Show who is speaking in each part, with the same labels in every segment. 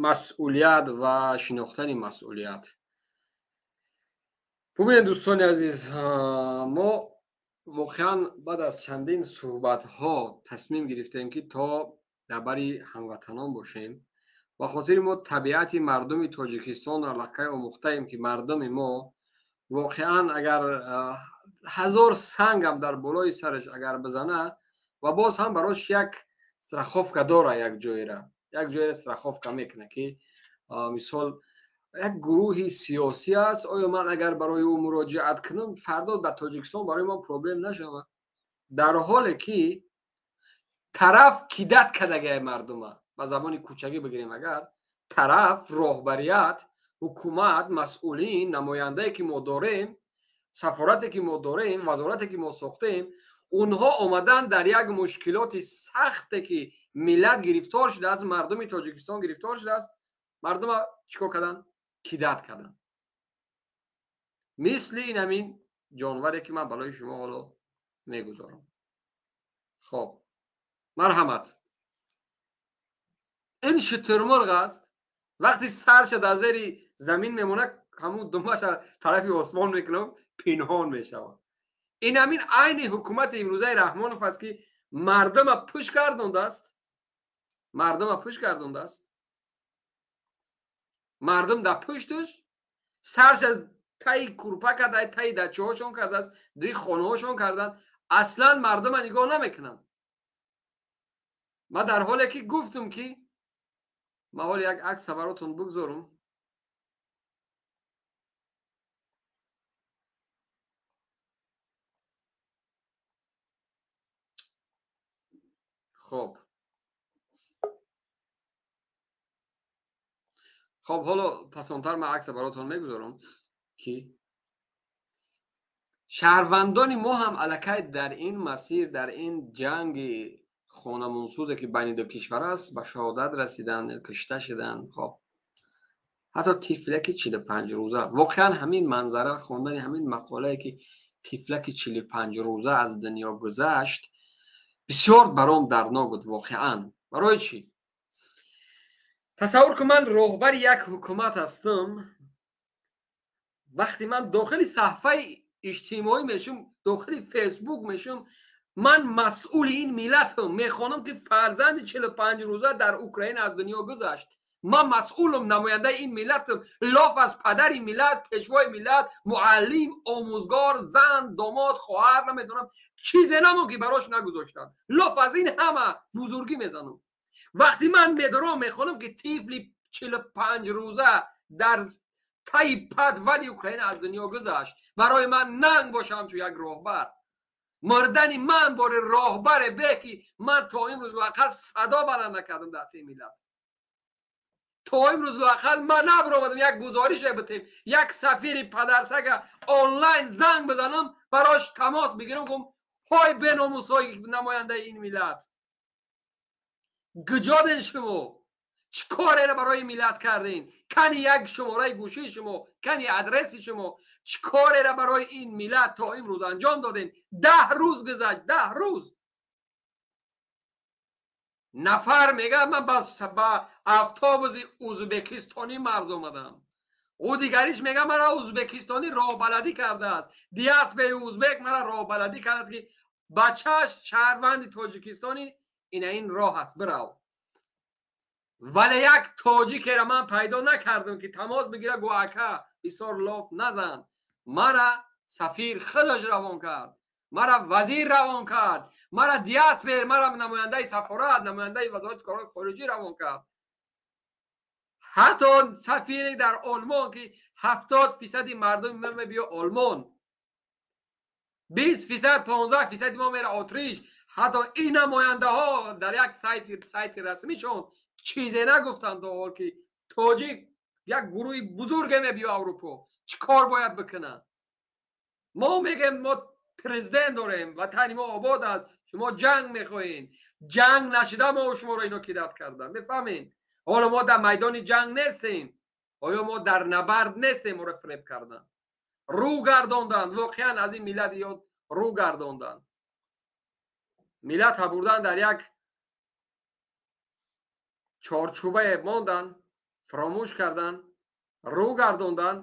Speaker 1: Масъулият ва шинохтани масъулият. Бубинед, дӯстони азиз, мо воқеан баъд аз чандин суҳбатҳо тасмим гирифтем, ки то дар бари ҳамватанон бошем. Ба хотири мо табиати мардуми Тоҷикистон аллакай омӯхтаем, ки мардуми мо воқеан агар ҳазор сангам дар болои сараш агар бизана, ва боз ҳам барош як страховка дора, як ҷоеро страховка мекунад, ки мисол як гурӯҳи сиёсӣ аст. Оё ман агар барои ӯ муроҷиат кунам, фардо дар Тоҷикистон барои ман проблем нашавад? Дар ҳоле ки тараф кидать кардагиай мардума, ба забони кӯчагӣ бигирем, агар тараф, роҳбарият, ҳукумат, масъулин, намояндае ки мо дорем, сафорате ки мо дорем, вазорате ки мо сохтем, онҳо омадан дар як мушкилоти сахте ки миллат гирифтор шудааст, мардуми Тоҷикистон гирифтор шудааст, мардума чӣ кор карданд? Кидать карданд, мисли ин ҳамин ҷонваре ки ман барои шумо ҳоло мегузорам. Хоб, марҳамат. Ин шутурмурғ аст. Вақти сарша дар зери замин мемонад, ҳамун думаша тарафи осмон мекунам, пинҳон мешавад. Ин ҳамин айни ҳукумати имрӯзаи Раҳмонов аст, ки мардума пӯш гардондааст, мардума пӯш гардондааст. Мардум дар пуштуш сарша таи курпа карда, таи дачаҳошон кардааст, дуи хонаҳошон карданд. Аслан мардума нигоҳ намекунанд. Ман дар ҳоле ки гуфтум, ки ман ҳоле як акса баротон бигзорам. Хоб, ҳоло пасонтар ман акса баротон мегузорам, ки шаҳрвандони мо ҳам аллакай дар ин масир, дар ин ҷанги хонамонсӯзе ки байни ду кишвар аст, ба шаҳодат расиданд, кушта шуданд. Хоб, ҳатто тифлаки 45 рӯза. Воқеан ҳамин манзара, хондани ҳамин мақолае ки тифлаки 45 рӯза аз дунё гузашт, бисёр баром дарднок буд воқеан. Барои чӣ? Тасаввур кун, ман роҳбари як ҳукумат ҳастам. Вақте ман дохили саҳфаи иҷтимоӣ мешум, дохили Фейсбук мешум, ман масъули ин миллатам, мехонам, ки фарзанди 45 рӯза дар Украина аз дунё гузашт. Ман масъулам, намояндаи ин миллатам. Лоф аз падари миллат, пешвои миллат, муаллим, омӯзгор, зан, домод, хоҳар, намедонам, чизе намон ки барош нагузоштам. Лоф аз ин ҳама бузургӣ мезанам. Вақте ман медорам, мехонам, ки тифли 45 рӯза дар таи подвали Украина аз дунё гузашт, барои ман нанг боша ҳамчун як роҳбар. Мурдани ман бори роҳбаре бе ки ман то имрӯз лоақал садо баланд накардам дар ҳаққи миллат. То имрӯз лоақал ман набаромадам як гузорише битем, як сафири падарсага онлайн занг бизанам, барош тамос бигирам, гум: «Ҳой беномусҳои намояндаи ин миллат, куҷоден шумо? Чӣ кореро барои миллат кардем? Кани як шумораи гӯшии шумо, кани адреси шумо? Чӣ кореро барои ин миллат то имрӯз анҷом додем?» 10 рӯз гузашт, 10 рӯз. Нафар мегӯяд: «Ман ба автобуси узбекистонӣ марз омадам». Ӯ дигариш мегӯяд: «Мара узбекистонӣ роҳбаладӣ кардааст, диаспораи узбек мара роҳбаладӣ кардааст, ки бачааш шаҳрванди тоҷикистонӣ, ина ин роҳ аст, бирав». Вале як тоҷикеро ман пайдо накардам, ки тамос бигира, гӯ: «Ака, бисёр лоф назан, мара сафир худаш равон кард, мара вазир равон кард, мара диаспора, мара намояндаи сафорат, намояндаи вазорати корҳои хориҷӣ равон кард». Ҳатто сафире дар Олмон, ки 70 фисади мардуми мо мебиё Олмон, 20 фисад, 15 фисади мо мера Отриш, ҳатто ин намояндаҳо дар як сайти расмишон чизе нагуфтанд то ҳол, ки тоҷик як гурӯҳи бузурге мебиё Аврупо, чӣ кор бояд бикунанд. Мо мегӯем, мо президент дорем, ватани мо обод аст, шумо ҷанг мехоҳем. Ҷанг нашида мо шуморо ино кидать кардан, мефаҳмем. Ҳоло мо дар майдони ҷанг нестем. Оё мо дар набард нестем? Моро фиреб карданд, рӯ гардонданд. Воқеан аз ин миллат ёд рӯ гардонданд. Миллат бурдан дар як чорчӯбае монданд. Фаромӯш кардан, рӯ гардондан.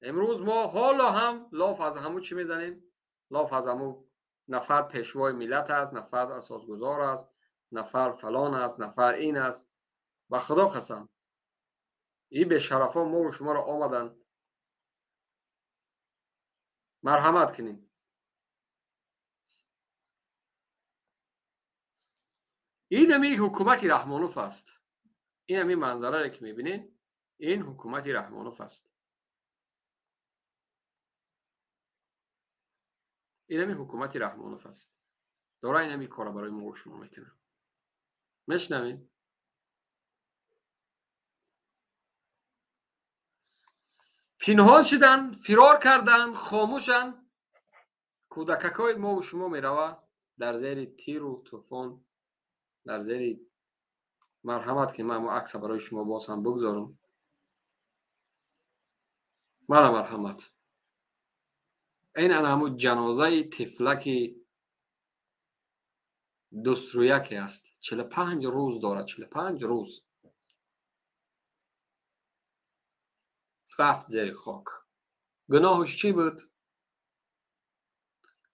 Speaker 1: Имрӯз мо ҳоло ҳам лоф аз ҳамун чӣ мезанем? Лоф аз ҳамун нафар пешвои миллат аст, нафар асосгузор аст, нафар фалон аст, нафар ин аст. Ба Худо қасам, ин бешарафон мо шуморо омаданд. Марҳамат кунем. Ин ҳами ҳукумати Раҳмонов аст. Ин ҳами манзараре ки мебинед, ин ҳукумати Раҳмонов аст. Ин ҳами ҳукумати Раҳмонов аст. Дора ин ҳами кора барои мо шумо мекунад. Мешнавед? Пинҳон шудан, фирор кардан, хомӯшанд. Кӯдакакҳои мо шумо мерава дар зери тиру тӯфон, дар зери марҳамат ки ман акса барои шумо боз ҳам бигзорам. Мана марҳамат. Ин ана ҳамун ҷанозаи тифлаки дустрӯяке аст. 45 рӯз дорад, 45 рӯз. Рафт зери хок. Гуноҳаш чӣ буд?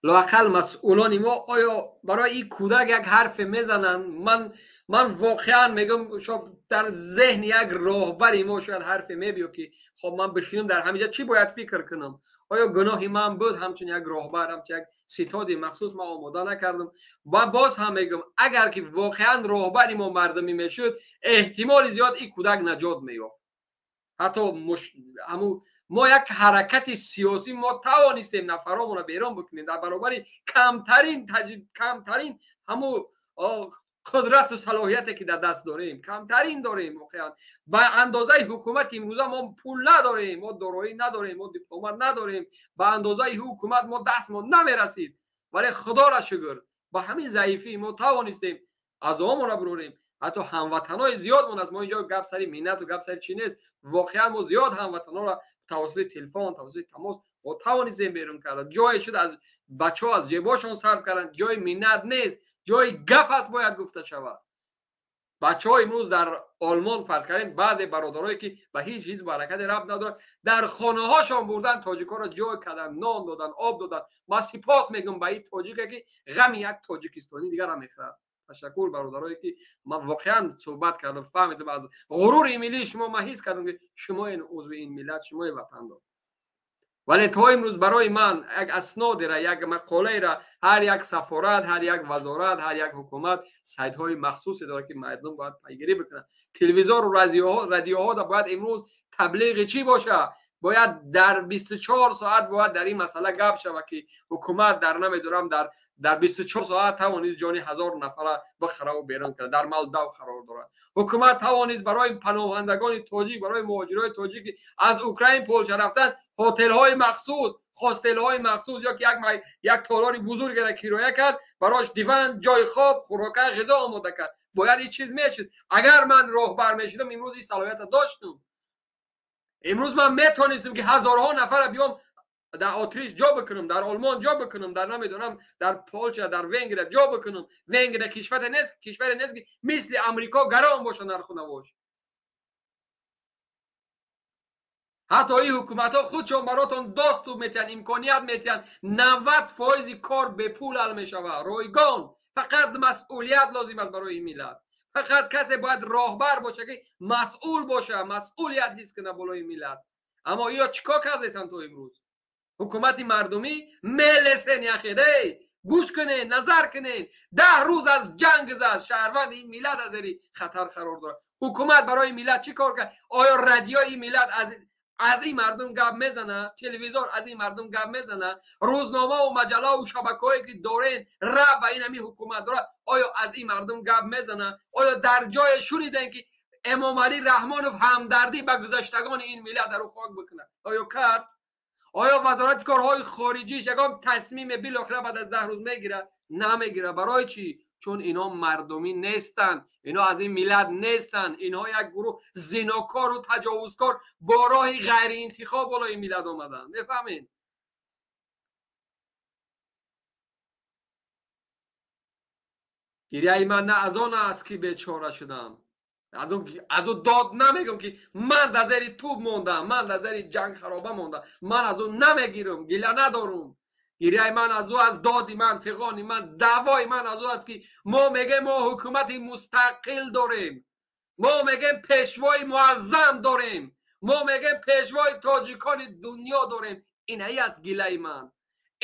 Speaker 1: Лоақал масъулони мо оё барои ин кӯдак як ҳарфе мезананд? Ман воқеан мегӯям, шояд дар зеҳни як роҳбари мо шояд ҳарфе мебиё ки хоб ман бишинам дар ҳаминҷа чӣ бояд фикр кунам? Оё гуноҳи ман буд ҳамчун як роҳбар, ҳамчун як ситоди махсус ман омода накардам? Ва боз ҳам мегӯям, агар ки воқеан роҳбари мо мардумӣ мешуд, эҳтимоли зиёд ин кӯдак наҷот меёфт. Ҳатто ҳамун мо як ҳаракати сиёсӣ мо тавонистем нафаромонро берун бикунем дар баробари камтарин ҳамун қудрату салоҳияте ки дар даст дорем, камтарин дорем. Воқеан ба андозаи ҳукумати имрӯза мо пул надорем, мо дороӣ надорем, мо дипломат надорем, ба андозаи ҳукумат мо дастмон намерасид. Вале худоро шукр, ба ҳамин заифӣ мо тавонистем азомонро бирорем. Ҳатто ҳамватанои зиёдмон аст. Мо инҷо гап сари миннату гап сари чӣ нест. Воқеан мо зиёд ҳамватанонро тавассути телефон, тавассути тамос мо тавонистем берун кардан. Ҷое шуд аз бачаҳо аз ҷебошон сарф кардан. Ҷои миннат нест, ҷои гап аст, бояд гуфта шавад. Бачаҳо имрӯз дар Олмон фарз кардем, баъзе бародарое ки ба ҳеҷ ҳизбу ҳаракате рабт надоранд, дар хонаҳошон бурдан тоҷикҳоро ҷой кардан, нон додан, об додан. Ман сипос мегӯям ба ин тоҷике ки ғами як тоҷикистонӣ дигарро мехӯрад. Ташаккур бародарое ки ман воқеан суҳбат кардам, фаҳмидам аз ғурури миллии шумо, ман ҳис кардам ки шумо ин узви ин миллат, шумо ватандор. Вале то имрӯз барои ман як аснодера, як мақолаера ҳар як сафорат, ҳар як вазорат, ҳар як ҳукумат сайтҳои махсусе дорад ки мардум бояд пайгирӣ бикунанд. Телевизору радиоҳо бояд имрӯз таблиғи чӣ бошад? Бояд дар 24 соат бояд дар ин масъала гап шавад ки ҳукумат дар намедонам дар 24 соат тавонист ҷони 1000 нафара бихараву берун кунад, дар Молдав қарор дорад. Ҳукумат тавонист барои паноҳандагони тоҷик, барои муҳоҷирони тоҷик аз Украин Полша рафтан ҳотелҳои махсус, хостелҳои махсус ё ки як толори бузургеро кироя кард, барош диван, ҷои хоб, хӯрока, ғизо омода кард. Бояд ин чиз мешуд. Агар ман роҳбар мешудам, имрӯз ин салоҳиятро доштам. Имрӯз ман метонистам ки ҳазорҳо нафарро биём дар Отриш ҷо бикунам, дар Олмон ҷо бикунам, дар намедонам дар Полша, дар Венгрия ҷо бикунам. Венгрия кишваре нест ки мисли Амрико гарон бошад нарху навош. Ҳатто ин ҳукуматҳо худшон баротон доступ метиҳанд, имконият метиҳанд. 90% кор бепул ҳал мешавад, ройгон. Фақат масъулият лозим аст барои ин миллат. Фақат касе бояд роҳбар бошад ки масъул бошад, масъулият ҳис кунад болои миллат. Аммо иё чӣ кор кардесанд то имрӯз? Ҳукумати мардумӣ мелесен яхедей, гӯш кунед, назар кунед. 10 рӯз аз ҷанг гузашт, шаҳрванди ин миллат аз зери хатар қарор дорад. Ҳукумат барои миллат чӣ кор кард? Оё радиои ин миллат аз ин мардум гап мезанад? Телевизор аз ин мардум гап мезанад? Рӯзномаву маҷаллаву шабакаҳое ки дорен раб ба ин ҳамин ҳукумат дорад, оё аз ин мардум гап мезанад? Оё дар ҷое шунидем ки Эмомалӣ Раҳмонов ҳамдардӣ ба гузаштагони ин миллат дар ӯ хок бикунад? Оё кард? Оё вазорати корҳои хориҷиш ягон тасмиме билохира баъд аз 10 рӯз мегирад? Намегирад. Барои чӣ? Чун ино мардумӣ нестанд, ино аз ин миллат нестанд, инҳо як гурӯҳ зинокору таҷовузкор бо роҳи ғайриинтихоб болои миллат омаданд. Мефаҳмед? Гиряи ман на аз он аст ки бечора шудам, Аз ӯ дод намегӯм, ки ман дар зери тӯб мондам, ман дар зери ҷанг хароба мондам. Ман аз ӯ намегирам, гила надорум. Гиряи ман аз ӯ аст, доди ман, фиғони ман, даъвои ман аз ӯ аст, ки мо мегӯем мо ҳукумати мустақил дорем, мо мегӯем пешвои муаззам дорем, мо мегӯем пешвои тоҷикони дунё дорем. Инаи аст гилаи ман,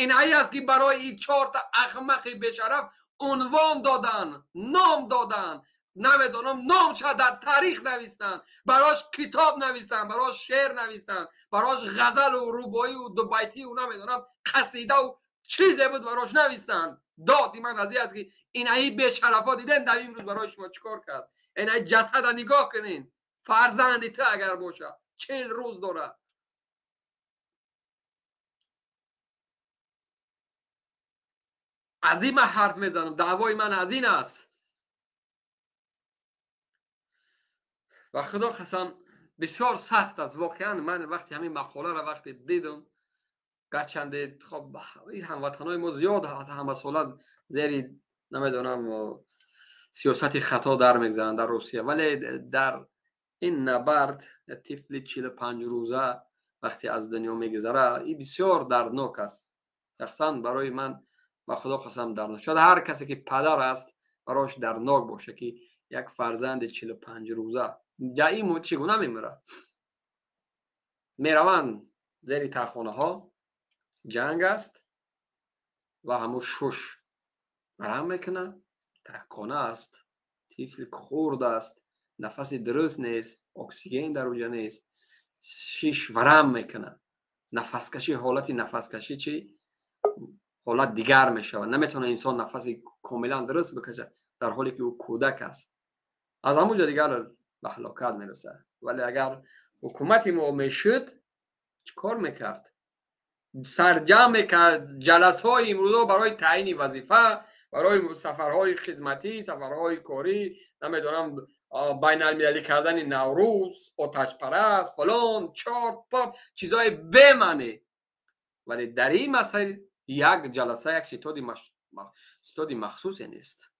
Speaker 1: инаи аст, ки барои ин чорта ахмақи бешараф унвон додан, ном додан, намедонам, номша дар таърих навистанд, барош китоб навистанд, барош шеър навистанд, барош ғазалу рубоию дубайтию, намедонам, қасидаву чизе буд барош навистанд. Доди ман аз ин аст, ки инаи бешарафо дидем дар имрӯз барои шумо чӣ кор кард. Инаи ҷасада нигоҳ кунин. Фарзанди ту агар бошад, 40 рӯз дорад. Аз ин ман ҳарф мезанам, даъвои ман аз ин аст. Ва худо қасам, бисёр сахт аст воқеан. Ман вақти ҳамин мақоларо вақте дидам, гарчанде хоб ҳамватанои мо зиёд ҳамасола зери, намедонам, сиёсати хато дар мегзаранд дар Русия, вале дар ин набард тифли 45 рӯза вақте аз дунё мегузара, ин бисёр дарднок аст. Шахсан барои ман, ба худо қасам, дарднок. Шояд ҳар касе ки падар аст, барош дарднок боша, ки як фарзанди 45 рӯза ҷаим чӣ гуна мемирад. Мераванд зери тахонаҳо, ҷанг аст ва ҳамун шуш марам мекунад. Тахкона аст, тифли хурд аст, нафаси дуруст нест, оксиген дар уҷа нест, шиш варам мекунад, нафаскашӣ, ҳолати нафаскашӣ чӣ ҳолат дигар мешавад, наметавонад инсон нафаси комилан дуруст бикашад, дар ҳоле ки ӯ кӯдак аст. Аз ҳамун ҷо дигар ба ҳалокат мерасад. Вале агар ҳукумати мо мешуд, чӣ кор мекард? Сарҷамъ мекард ҷаласҳои имрӯзо барои таъйини вазифа, барои сафарҳои хизматӣ, сафарҳои корӣ, намедонам, байналмилалӣ кардани Наврӯз, оташпараст, фалон, чорт порт, чизҳои бемаъне. Вале дар ин масъала як ҷаласа, як ситоди махсусе нест.